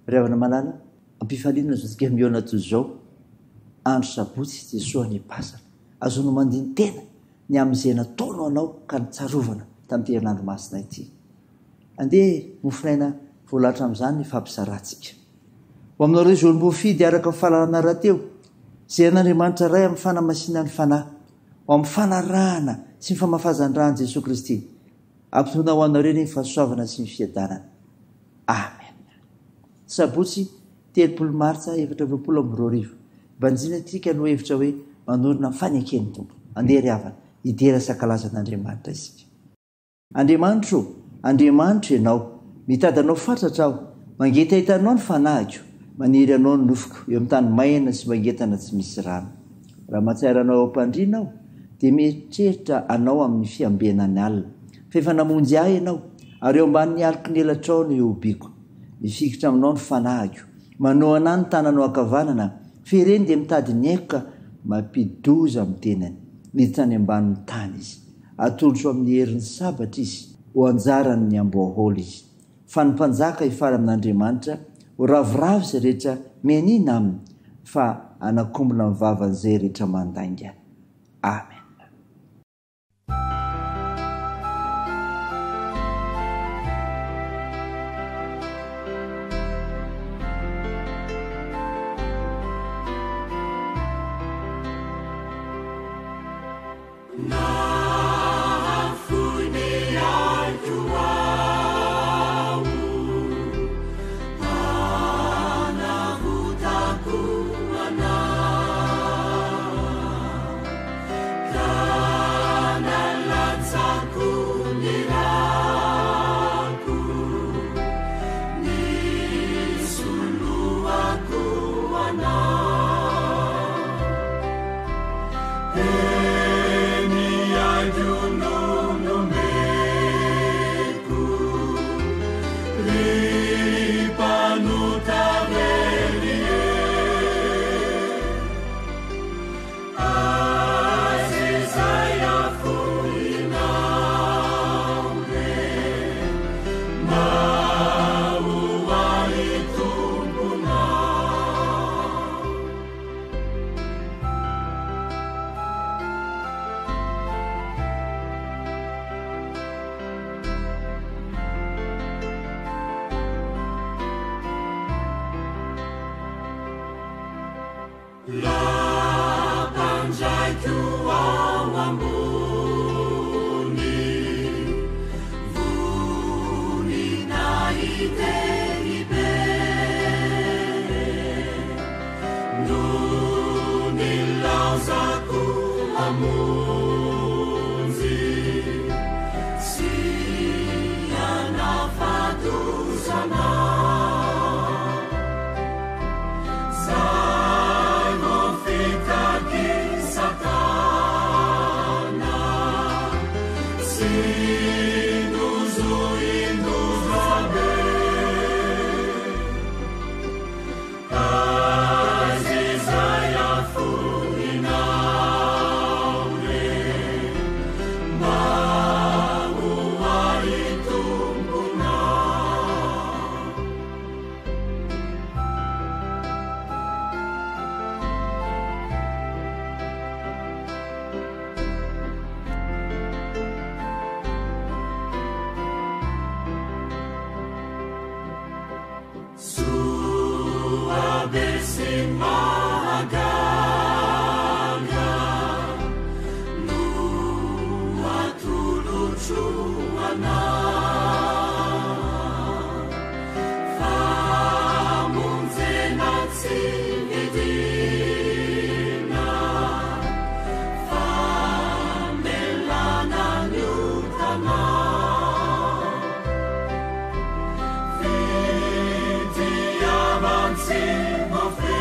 Ry havana malala, ampifaliana izao tsika mihaona toy izao, andro sabotsy Jesoa any am-pasana. Azonao mandini-tena ny amin'izay nataony ho anao ka notsarovana tamin'ity herinandro masina ity. Andeha mofonaina voalahatra amin'izany ny fampizarantsika. Ho aminareo izay olom-boafidy araka ny fahalalana rahateo, izay an'Andriamanitra Ray amin'ny fanamasinan'ny Fanahy, ho amin'ny fanarahana sy ny famafazan-dra an'i Jesoa Kristy. Ampitona ho anareo ny fahasoavana sy ny fiadanana. Amen. Sabotsy 30 martsa 2024. Banjina tika no hevitra hoe manorina ny faneken'ny Tompo. Andeha ry havana, hidera sy hankalaza an'Andriamanitra isika. Andriamanitro ô, Andriamanitro Ianao, mitady Anao fatratra aho, mangetaheta Anao ny fanahiko, maniry Anao ny nofoko, eo amin'ny tany maina sy mangetana tsy misy rano. Raha mahatsiaro Anao eo am-pandriana aho, dia mieritreritra Anao amin'ny fiambenan'ny alina, fa efa namonjy ahy Ianao, ary eo ambanin'ny aloky ny elatrao no ihobiako. Mifikitra Aminao ny fanahiko, manohana ahy ny tananao ankavanana, fa ireny dia mitady ny aiko ka mampidi-doza amin'ny tenany, miditra any ambanin'ny tany izy. Atolotro amin'ny herin'ny sabatra izy, ho anjaran' ny amboahaolo izy. Fa ny mpanjaka hifaly amin'Andriamanitra, ho ravoravo izay rehetra mianiana aminy, fa hanakombona ny vavan'izay rehetra mandainga. Amen. Nahafoy ny aiko aho, hanavotako anao, ka nalatsako ny rako, nisoloako anao. Lampandraiko ao ambony, voninahit-dehibe. No nilaozako hamonjy sy hanafadozana. Zay voafitaky Satana sy nozohin-dozabe. Aiza izay afoinao re, mba ho ahy Tomponao. Soa be sy mahagaga no atolotro anao, famonjena tsy vidina, famelana ny otanao. Fitiavan-tsy voafetra.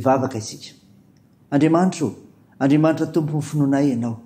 Hivavaka isika. Andriamanitra o, Andriamanitra Tompon'ny finoanay Ianao.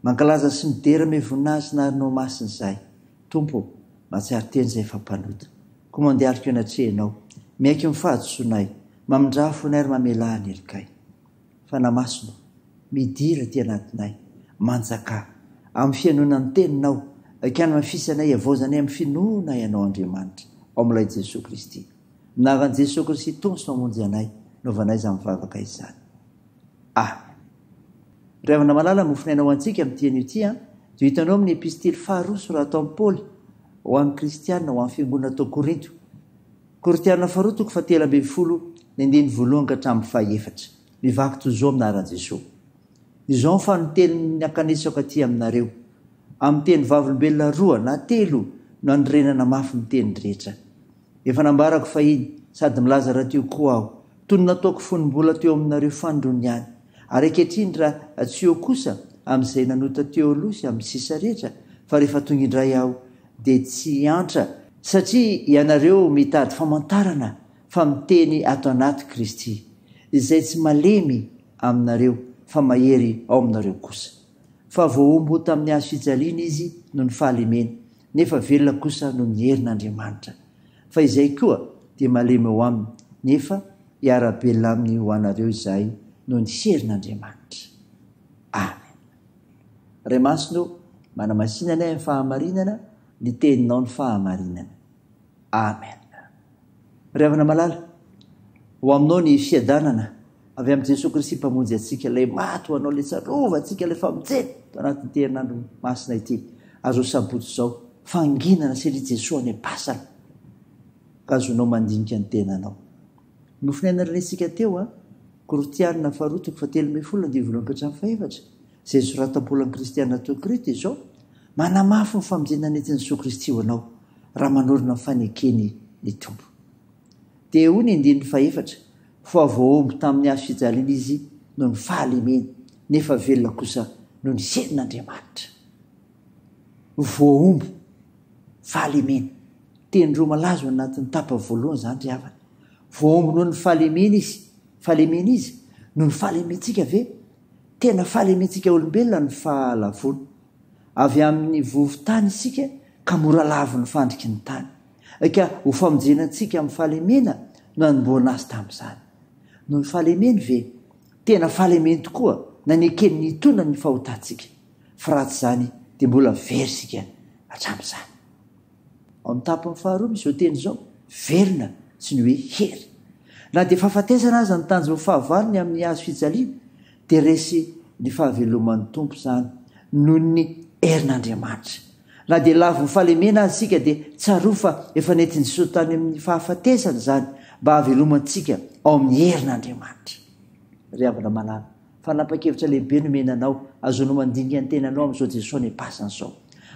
Mankalaza sy midera ame voninahitra ny anaranao masina izahay. Tompo o, mahatsiaro tena izay efa mpanota. Koa mandialiko eo anatrehanao. Miaiky ny fahadisoanay. Mamindrà fo anay ary mamelà ny helokay. Fanahy Masina o, midira aty anatinay. Manjakà. Amin'ny fihainoana ny Teninao, ka hanamafisanay havaozanay amin'ny finoana Ianao Andriamanitra, ao amin'ilay Jesoa Kristy. Anaran'i Jesoa Kristy Tompo sy Mpamonjy anay no ovanay izany vavaka izany. Amen. Ry havana malala, mofon'aina ho antsika amin'ity anio ity an, dia ho hitanao amin'ny epistily faharoa soratan'i Paoly ho an'ny kristiana, ho an'ny fiangonana tao Korinto. Korintiana faharoa toko fahatelo ambin'ny folo, ny andininy voalohany ka hatramin'ny fahefatra. Mivaky toy izao amin'ny anaran'i Jesoa. Izao ny fanintelony nankanesako aty aminareo. Amin'ny teny vavolombelona roa na telo no anorenana mafy ny teny rehetra. Efa nambarako fahiny, sady milaza rahateo koa aho, toy ny nataoko fony mbola teo aminareo fanindroany ihany, ary ankehitriny raha tsy eo kosa amin'izay nanota teo aloha sy amin'ny sisa rehetra, fa rehefa tonga indray aho, dia tsy hiantra, satria ianareo mitady famantarana fa miteny ato anaty Kristy, izay tsy malemy aminareo, fa mahery ao aminareo kosa. Fa voahombo tamin'ny hazo fijaliana izy noho ny fahalemeny, nefa velona kosa noho ny herin'Andriamanitra. Fa izay koa dia malemy ao aminy, nefa hiara-belona aminy ho anareo izahay noho ny herin'Andriamanitra. Amen. Ray Masina o, manamasina anay amin'ny fahamarinana, ny teninao ny fahamarinana. Amen. Ry havana malala, ho aminao ny fiadanana avy amin'i Jesoa Kristy Mpamonjy antsika, ilay maty ho anao, ilay tsarovantsika, ilay famonjena tao anatin'ity herinandro masina ity, ary izao sabotsy izao, fanginana satria Jesoa any am-pasana, ka azonao mandinika ny tenanao. Nofin'aina renesika teo a, Korotianina faharoa toko fahatelo ambin'ny folo andiany voalohany ka hatramin'ny fahefatra, izay nosoratam-polan'ny Kristiana teo Kreta izao, manamafy ny famonjena nentin'i Jesoa Kristy ho anao, raha manorina ny fanekeny ny Tompo. Dia hoy ny andininy fahefatra, Fa voahombo tamin'ny hazo fijaliana izy noho ny fahalemeny, nefa velona kosa noho ny herin'Andriamanitra. Voahombo, fahalemena. Teny roa malaza ao anatin'ny tapany voalohany izany ry havana. Voahombo noho ny fahalemena izy. Fahalemena izy? Noho ny fahalementsika ve? Tena fahalementsika olombelona ny fahalavoana. Avy amin'ny vovo-tany isika ka mora lavin'ny fandriky ny tany. Ka ho famonjena antsika amin'ny fahalemena no nanombohana azy tamin'izany. Noho ny fahalemeny ve? Tena fahalemeny tokoa na nekeny ny hitondra ny fahotantsika. Fa raha tsy izany dia mbola very isika hatramin'izany. Ao amin'ny tapany faharoa misy izao teny izao, velona sy ny hoe hery. Na dia fahafatesana aza ny tanjon'ny fahavalony amin'ny hazo fijaliana, dia resy ny fahaveloman'ny Tompo izany noho ny herin'Andriamanitra. Na dia lavon'ny fahalemena aza isika dia tsarovy fa efa nentin'i Jesoa tany amin'ny fahafatesana izany mba hahavelomantsika ao amin'ny herin'Andriamanitra. Ry havana malala, fanapahan-kevitra lehibe nomena anao, azonao mandinika ny tenanao amin'izao Jesoa any am-pasana izao.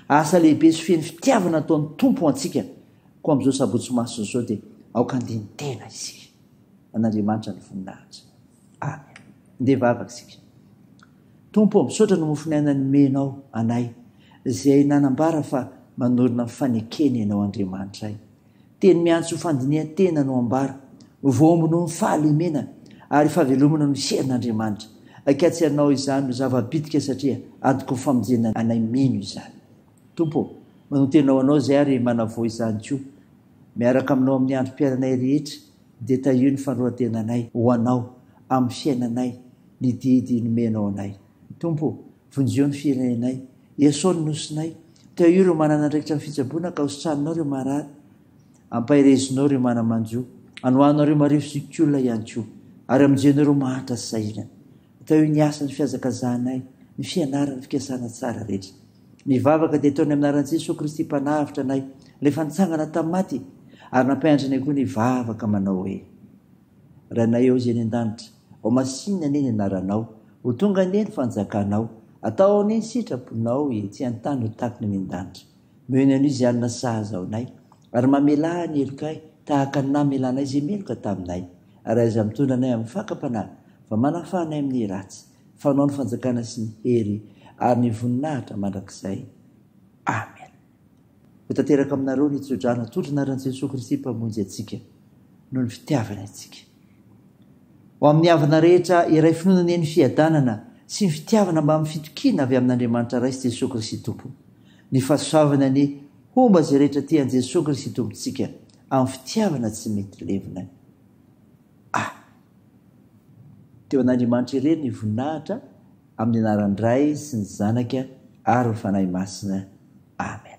Asa lehibe sy feno fitiavana ataon'ny Tompo ho antsika, koa amin'izao sabotsy masina izao dia aoka handini-tena isika. An'Andriamanitra ny voninahitra. Amen. Ndeha hivavaka isika. Tompo ô, misaotra ny mofon'aina nomenao anay, izay nanambara fa manorina ny fanekena Ianao Andriamanitray. Teny miantso ho fandinihan-tena no ambara, voaomby noho ny fahalemena ary fahavelomana no herin'Andriamanitra. Akia tsy Ianao izany no zava-bitika satria antoky ny famonjena anay mino izany. Tompo ô, manontena ho Anao izay ary manavao izany koa. Miaraka Aminao amin'ny androm-piainanay rehetra dia tahio ny fanoloran-tenanay ho Anao amin'ny fiainanay, ny didy nomenao anay. Tompo ô, vonjeo ny firenenay, iasao ny nosinay, tahio ireo manana andraikitra amin'ny fitsaboana ka hositraninao ireo marary, ampaherezinao ireo mana-manjo, anohanao ireo marefo zokiolona ihany koa, ary amonjenao ireo mahantra sy sahirana. Tahio ny asa, ny fihazakazahanay, ny fianarana, ny fikasana tsara rehetra. Ny vavaka dia ataony amin'ny anaran'i Jesoa Kristy Mpanavotra anay, ilay efa nitsangana tamin'ny maty, ary nampianatra anay koa ny vavaka manao hoe, Rainay ao izay any an-danitra, ho masinina anie ny anaranao, ho tonga anie ny fanjakanao, atao anie ny sitraponao ety an-tany ho tahaka ny any an-danitra. Omeo anio izay alina sahaza ho anay, ary mamelà ny helokay tahaka ny namelanay izay meloka taminay, ary aiza mitondra anay amin'ny fakam-panahy, fa manafaha anay amin'ny ratsy. Fanao ny fanjakana sy ny hery ary ny voninahitra mandrakizay. Amen. Ho tanteraka aminareo ny tsodrano atolotry ny anaran'i Jesoa Kristy Mpamonjy antsika noho ny fitiavany antsika. Ho amin'ny havana rehetra iray finoana anie ny fiadanana sy ny fitiavana mbamin'ny fitokiana avy amin'Andriamanitra Ray sy Jesoa Kristy Tompo. Ny fahasoavana anie homba izay rehetra tia an'i Jesoa Kristy Tompontsika amin'ny fitiavana tsy mety levona. A. Teo an'Andriamanitra irery ny voninahitra amin'ny anaran'ny Ray sy ny Zanaka ary ny Fanahy Masina. Amen.